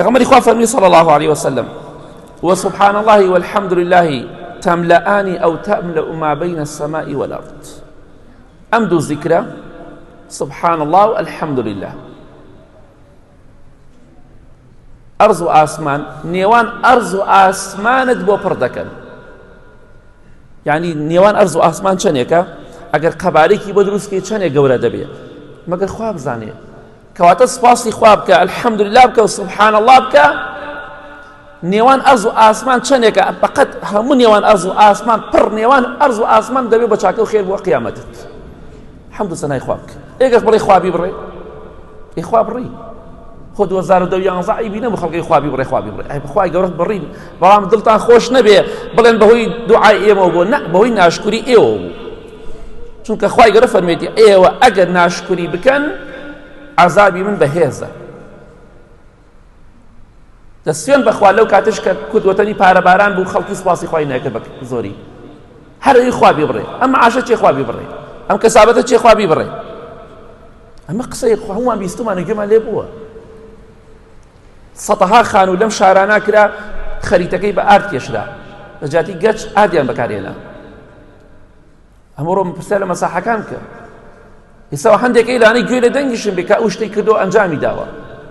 پێغەمبەری خوا فەرمی صلی الله علیه وسلم وسبحان الله والحمد لله تملأان أو تملأ ما بين السماء والأرض ئەم دوو زیکرە سبحان الله و الحمد لله ئەرز و ئاسمان نێوان ئەرز و ئاسمانت بۆ پڕ دەکەن یعنی نێوان ئەرز و ئاسمان چەندێکە ئەگەر قەبارێکی بۆ دروستکەی چەندێک گەورە دەبێت مەگەر خوا بزانێ کەواتە سپاسی خوا بکە الحمدلله بکە و سبحان الله بکە نێوان ئەرز و ئاسمان چەندێکە بەقەت هەموو نێوان ئەرز و ئاسمان پڕ نێوان ئەرز و ئاسمان دەبێ بە چاکە و خێر بۆ قیامەتت حەمد و سەنای خوا بکە ئێگەش بڵێ خوا بیبڕێ ئێ خوا بڕی خۆ 2011 عیبی نەبوو خەڵکی خوا بیبڕێ خوا بیبڕێ ئەی بەخوای گەورەت بڕین بەڵام دڵتان خۆش نەبێ بڵێن بەهۆی دوعای ئێمەوە بۆ نە بەهۆی ناشکوری ئێوە بوو چونکە خوای گەورە فەرمێتی ئێوە ئەگەر ناشکری بکەن عذابی من بەهێزە دە سوێن بەخوا لەو کاتش کە کورد وەتەنی پارەباران بوو خەڵکی سوپاسی خوای نەکرد بە زۆری هەر ئەوی خوا بیبڕێ ئەم عاشە چێ خوا بیبڕێ ئەم کەسابەتە چێ خوا بیبڕێ ئەمە قسەی خوا هەمووان بیستمان و گوێمان لێ بووە سەتەها خانوو لەم شارانە کرا خەریتەکەی بە ئارد کێشرا لە جاتی گەچ ئاردیان بەکارهێنا ئەمڕۆ پرسیار لە مەساحەکان بکە ئێستا هەندێک ئەیلانەی گوێ لە دەنگیشم بێ کە ئەو شتەی کردو ئەنجامی داوە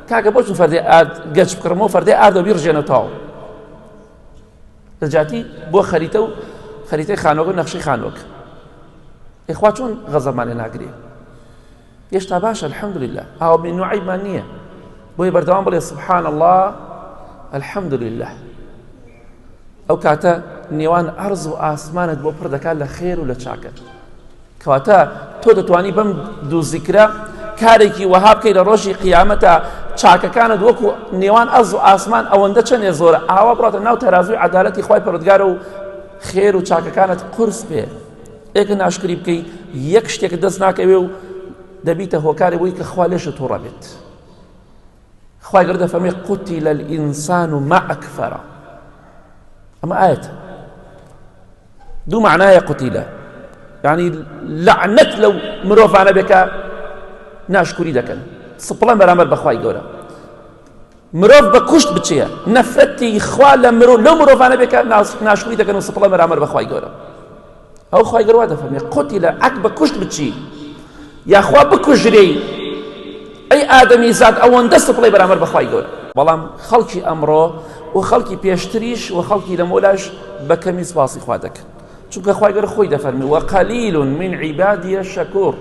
کاکە بۆ چون فەردێ ئارد گەچ بکڕمەوە فەردێ ئاردە بیڕژێنە تاو لە جاتی بۆ خەریتە و خەریتەی خانۆکە نەخشەی خانۆک ئێخوا چۆن غەزەمان لێ ناگرێ هێشتا باشە الحمدلله ئاو من عیبمان نییە بۆیە بەردەوام بڵێ سبحان الله الحمد لله ئەو کاتە نێوان ئەرز و ئاسمانت بۆ پڕ دەکات لە خێر و لە چاکە کەواتە تۆ دەتوانی بەم دوو زیکرە کارێکی وەها بکەی لە ڕۆژی قیامەتە چاکەکانت وەکو نێوان ئەرز و ئاسمان ئەوەندە چەندێ زۆرە ئاوا بڕاتە ناو تەرازوی عەدالەتی خوای پەروەردگارە و خێر و چاکەکانت قورس بێ ئێکە ناشکری بکەی یەک شتێکت دەست ناکەوێ و دەبیتە هۆکاری بۆی کە خوا لێشت تووڕە بێت خوای گەورە دەفەرمێ قوتیل الانسان ما اکفر ئەمە ئاەتە دوو معنایە قوتیلە یعنی لەعنەت لەو مرۆڤانە بێ کە ناشکوری دەکەن سپڵەن بەرامبەر بەخوای گەورە مرۆڤ بە کوشت بچێ نەفرەتی خوا لە مرۆ لەو مرۆڤانە بێ کە ناشکوری دەکەن و سپڵەن بەرامبەر بەخوای گەورە ئەو خوای گەورە وا دەفەرمێ قوتیلە ئەک بە کوشت بچی یاخوا بکوژرێی ئەی ئادەمی زاد ئەوەندە سپڵی بەرامبەر بە خوای گەورە بەڵام خەڵکی ئەمڕۆ و خەڵکی پێشتریش و خەڵکی لەمەولاش بە کەمی سپاسی خوا دەکەن چونکە خوای گەورە خۆی دەفەرمی وقلیل من عبادی الشکور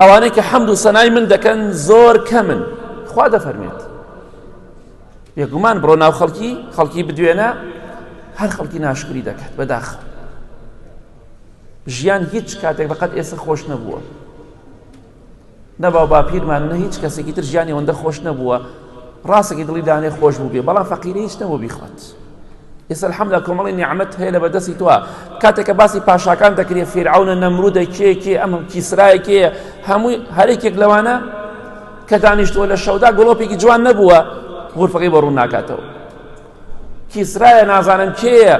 ئەوانەی کە حەمد و سەنای من دەکەن زۆر کەمن خوا دەفەرمێت بێگومان بڕۆ ناو خەڵکی خەڵکی بدوێنە هەر خەڵکی ناشکری دەکات بەداخەوە ژیان هیچ کاتێک بەقەت ئێستا خۆش نەبووە نەبا باپیرمان نە هیچ کەسێکی تر ژیانی ئەوەندە خۆش نەبووە ڕاستێکی دڵی دانێ خۆش بوو بێ بەڵام فەقیری هیچ نەبوو بیخوات ئێستا الحمدلله کۆمەڵی نیعمەت هەیە لە بەردەستی تۆ کاتێک کە باسی پاشاکان دەکرێت فیرعەونە نەمرودە کێ کێ ئەم کیسرایە کێ هەمووی هەرێکێک لەوانە کە دانیشتووە لە شەودا گڵۆپێکی جوان نەبووە غورفەکەی بۆ ڕوون ناکاتەوە کیسرایە نازانم کێیە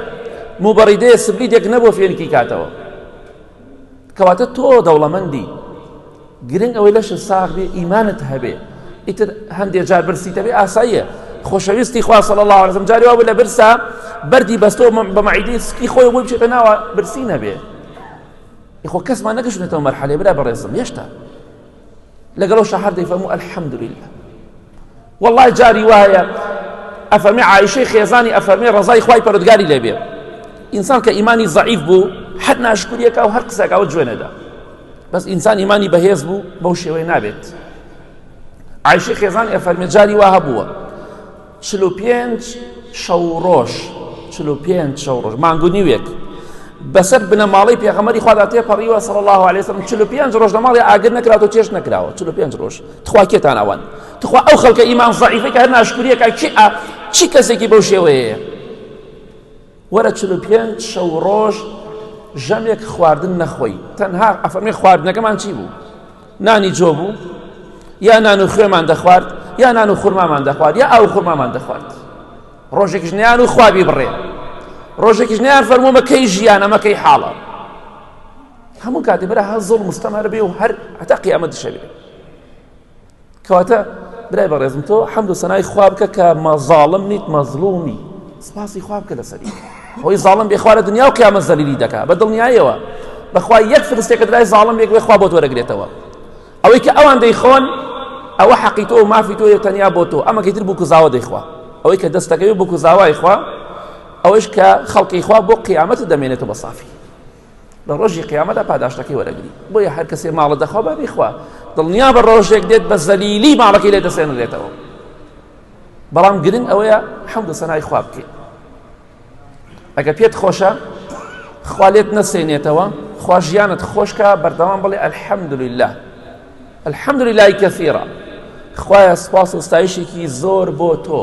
موبەڕیدەیە سبلیتێک نەبووە فێنکی کاتەوە کەواتە تۆ دەوڵەمەندی گرنگ ئەوەی لەشت ساغ بێ ئیمانت هەبێ ئیتر هەندێ جار برسیتە بێ ئاساییە خۆشەویستی خوا صلی الله علیه وسلم جاری وا بوو لە برسا بەردی بەستەوە بە مەعیدەی سکی خۆی بۆی بچێتە ناوە برسی نەبێ خۆ کەسمان نەگەشتێتەوە مەرحەلەی برا بەڕێزم هێشتا لەگەڵ شەهر دەیفەرموو الحمدلله والله جاری وایە ئەفەرمێ عایشەی خێزانی ئەفەرمێ ڕەزای خوای پەروەردگاری لێبێ ئینسان کە ئیمانی زەعیف بوو هەر ناشکریەکە و هەر قسەکەەوە جوێنەدا بەس ئینسان ئیمانی بەهێز بوو بەو شێوەیە نابێت عایشەی خێزانی ئەفەرمێ جاری وا هەبووە 45 شەو ڕۆژ 45 شەو ڕۆژ مانگ و نیوێک بەسەر بنەماڵەی پێغەمبەری خوادا تێپەڕیوە صلی الله علیه وسلم 45 ڕۆژ لە ماڵی ئاگر نەکراوە چێش نەکراوە 45 ڕۆژ تخوا کێتان ئەوان تخوا ئەو خەڵکە ئیمان زەعیفەی کە هەر ناشکریەکە کی چی کەسێکی بەو شێوەیە وەرە 45 شەو ڕۆژ ژەمێک خواردن نەخۆی تەنها ئەفەرمێ خواردنەکەمان چی بوو نانی جۆ بوو یا نان و خوێمان دەخوارد یا نان و خورمامان دەخوارد یا ئاو خورمامان دەخوارد ڕۆژێکیش نیان و خوابی بڕێ ڕۆژێکیش نیان فەرموو مە کەی ژیان ئەمە کەی حاڵە هەموو کاتێ برا هەر زۆڵ مستەمەر بێ و هەر هەتا قیامەت دشەبێ کەواتە برای بەڕێزم تۆ حەمد و سەنای خوا بکە کە مەزاڵم نیت مەزڵومی سپاسی خوا بکە لەسەری ئەوەی زاڵم بێ خوا لە دنیا و قیامەت زەلیلی دەکا بە دڵنیاییەوە بەخوا یەک فرستێکە درای زاڵم بێک بێ خوا بۆت وەرەگرێتەوە ئەوەی کە ئەوان دەیخۆن ئەوە حەقی تۆ و مافی تۆیە تەنیا بۆ تۆ ئەمەکەی تر بووک و زاوە دەیخوا ئەوەی کە دەستەکەوی بووک و زاوای خوا ئەوەش کە خەڵکی خوا بۆ قیامەت دەمێنێتەوە بە سافی لە ڕۆژی قیامەتدا پاداشتەکەی وەرەگری بۆیە هەر کەسێ ماڵە دەخوا با بیخوا دڵنیا بە ڕۆژێک دێت بە زەلیلی ماڵەکەی لێ دەسێنرێتەوە بەڵام گرنگ ئەوەیە حەمد و سەنای خوا بکەیت ئەگە پێت خۆشە خوا لێت نەسێنێتەوە خوا ژیانت خۆشکە بەردەوام بڵێ الحمدلله الحمدلله کثیرا خوایە سپاس و ستایشێکی زۆر بۆ تۆ.